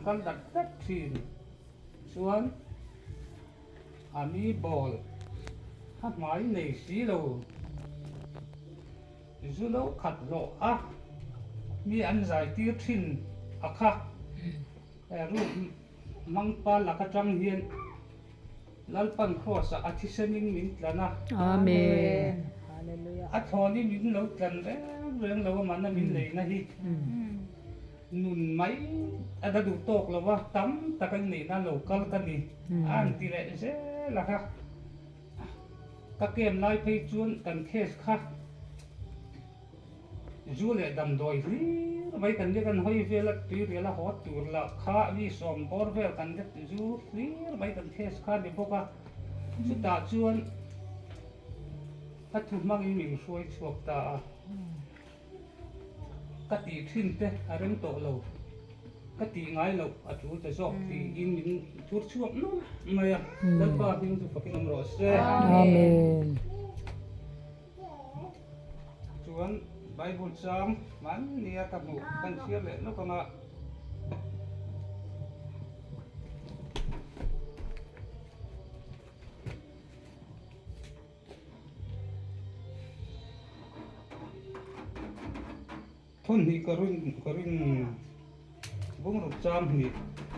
Kal dat dat thin chuan a mi bawl kha hmai nei si lo. Zu lo khat hlawh a mi an zai tir thin a kha. Ruk hmang pa lak atang hian Lalpan Kraws ah a thisenin min tlan a. Amen. A thlawnin min lo tlan reng reng lo a mahna min leina hi nun mai a la duh tawk lo a, tam tak an neihna lo kal ka ni a an ti leh zel a kha. Ka kem lai phei chuan kan case kha Zu leh damdawi hlir mai kan nia kan hawi vel a, tuirial a haw tur lah kha mi sawm bawr vel kan nia zu hlir mai kan test kha a ni bawk a, chutah chuan ka thu hmangin min hruai chhuak ta a, ka tih thin te a rem tawh lo, ka tih ngai loh a tul ta zawk tiin min thur chhuak nawlh mai a, Lalpa hming chu fakin awm rawh se. Amen. Chuan Bible chang hmannia ka hmuh kan chhiar leh lawk ang a. Thawhnih ka rin ka rin bungruk chang hnih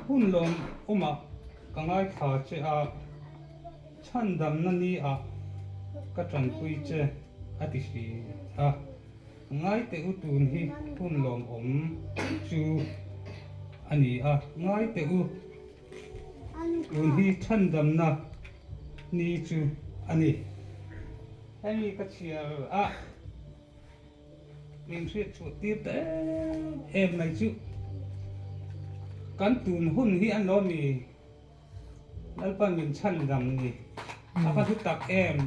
hun lawm awmah ka ngaithla che a, chhandamna ni ah ka tanpui che a ti si a, ngaiteh u tun hi hun lawm awm chu a ni a, ngaiteh u tun hi chhandamna ni chu a ni. Hemi ka chhiar a. Min hriat chhuah tir ta em em mai chu kan tun hun hi an lo mi Lalpan min chhan dam ni a va hlu tak em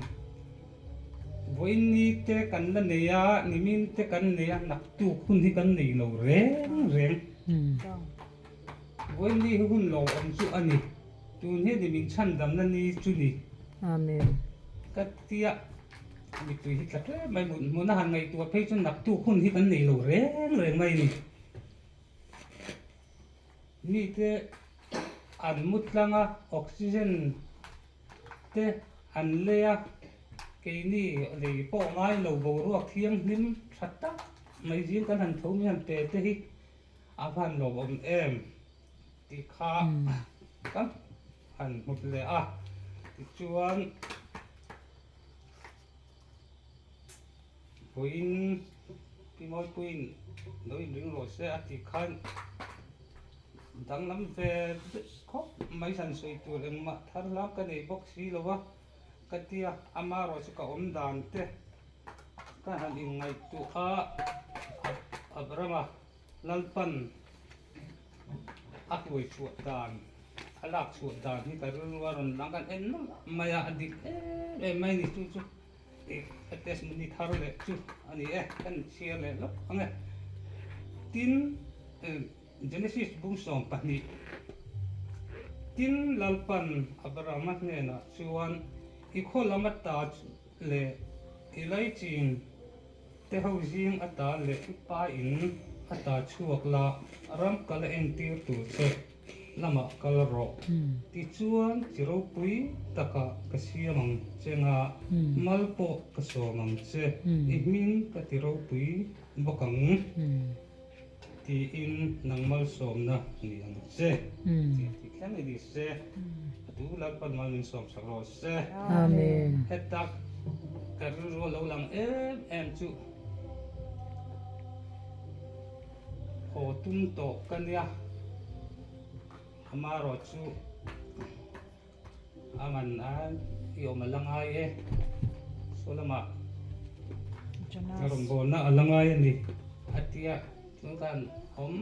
vawiin ni te kan la nei a nimin te kan nei a naktuk hun hi kan nei lo reng reng vawiin ni hi hun lo awm chu a ni tun hi ni min chhan damna ni chu ni Amen. Ka tia. Mittui hi tla tlem mai mut hmun a han ngaihtuah phei chuan naktuk hun hi kan nei lo reng reng mai a ni. Mite an mu tlang a, oxygen te an lei a, keini lei pawh ngai lo boruak thianghlim tha tak mai zing kan han tho mai han pe te hi a va han lawmawm em tih kha ka han hmut leh a, tichuan. Puiin Pi Mawipuiin lo inring rawh se a tih khan danglam ve khawp mai han sawi tur engmah thar hlam ka nei bawk si lo a ka tia ama erawh chu ka awm dan te ka han inngaihtuah a Abraham-a Lalpan a hruai chhuah dan, a lak chhuah dan hi ka rilru a rawn lang kan en nawlh mai a, a dik em em mai a ni chu chu ih ka testimony thar leh chu a ni e, kan chhiar leh lawk ang e. Tin, Genesis 12, Tin, Lalpan Abrahama hnenah chuan i khaw lam ata leh i laichin Te ho zing ata leh i pa in ata chhuak la, ram kal a entir tur che lamah kal rawh. Tichuan chi ropui takah ka siam ang che nga, mal pawh ka sawm ang che, i hming ka ti ropui bawk ang. Tiin nang malsawmna ni ang che tih tih thleng i ni se, a tu Lalpan mal min sawm sak rawh se. Amen. Heta ka rilru a lo lang em em chu haw tum tawh ka nia, amarawh chu A man a i awm a la ngai e. Saw lamah a rawngbawlna a la ngai a ni a tia chuan khan awm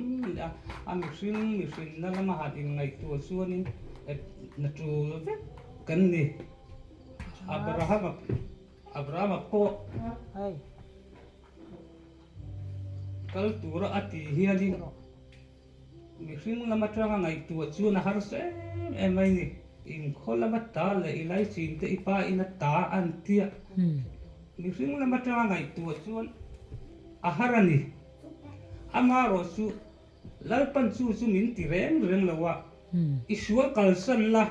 a a mihring mihrinna lama han inngaihtuah chuanin na tul vek kan ni. Abrahama Abrahama pawh kal tura a tih hianin. Mihring lam atanga ngaihtuah chuan a harsa em em mai ni. Inkhaw lama ta leh i laichin te i pa in a ta an tia. Mihring lam atanga ngaihtuah chuan a har a ni. Amaherawh chu. Lalpan chu chu min ti reng reng lo a, i sual kalsan la,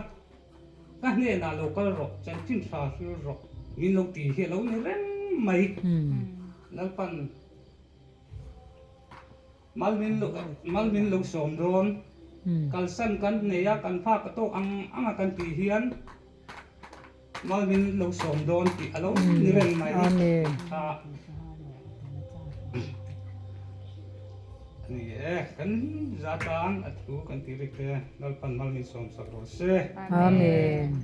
ka hnenah lo kal rawh, chanchin tha hril rawh min lo ti hi a lo ni reng mai. Lalpan mal min lo mal min lo sawm dawn, kalsan kan nei a, kan phak a tawk ang ang a kan tih hian mal min lo sawm dawn tih a lo ni reng mai. Amen. Ani e, kan za tan a thu kan ti rik te, Lalpan mal min sawm sak rawh se. Amen.